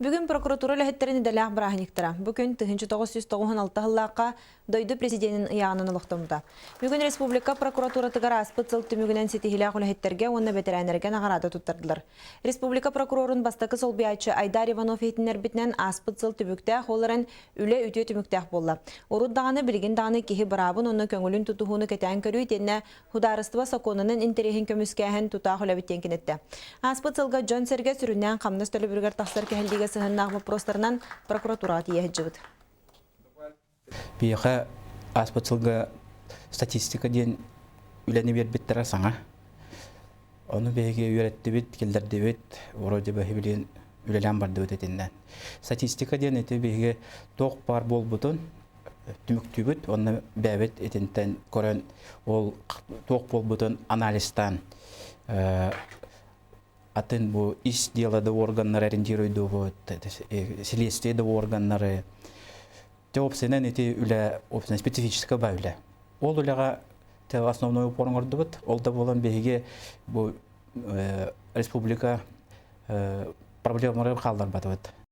Бүгүн прокуратура үлэһиттэрин идэлээх бырааһынньыктара. Бу күн 1996 сыллаахха дойду президенин ыйааҕынан олохтоммута. Бүгүн республика прокуратуратыгар ааспыт сыл түмүгүнэн ситиһиилээх үлэһиттэргэ уонна бэтэрээннэргэ наҕараада туттардылар. Республика прокурорун бастакы солбуйааччы Айдар Иванов иһитиннэрбитинэн ааспыт сыл түбүктээх, ол эрэн үлэ үтүө түмүктээх буолла. Урут даҕаны, билигин даҕаны киһи быраабын уонна көҥүлүн тутуһууну кэтээн көрүү итиэннэ Судаарыстыба сокуонунан интэриэһин көмүскээһин тутаах үлэбит диэн киниттэ. Ааспыт сылга дьон-сэргэ сүрүннээн хамнас төлөбүрүгэр тахсар кэһиллиигэ сыһыаннаах боппуруостарынан прокуратураҕа тиийэ сылдьыбыт. Биһиэхэ ааспыт сылга статистика диэн үлэни биэрбиттэрэ саҥа. Ону биһиги үөрэттибит, киллэрдибит, вроде бы билигин үлэлээн бардыбыт итиннэн. Статистика диэн ити биһиги туох баар буолбутун түмүктүүбүт уонна бэйэбит итинтэн көрөн ол туох буолбутун анализтаан атын бу ис дела да органнары ориентируйдуубут, следствие да органнары. Те опсынан ити үлэ опсынан специфическая ба үлэ. Ол үлэҕэ те основной упор оҥордубут. Ол да буолан биһиги бу республика проблемалары хаалларбатыбыт.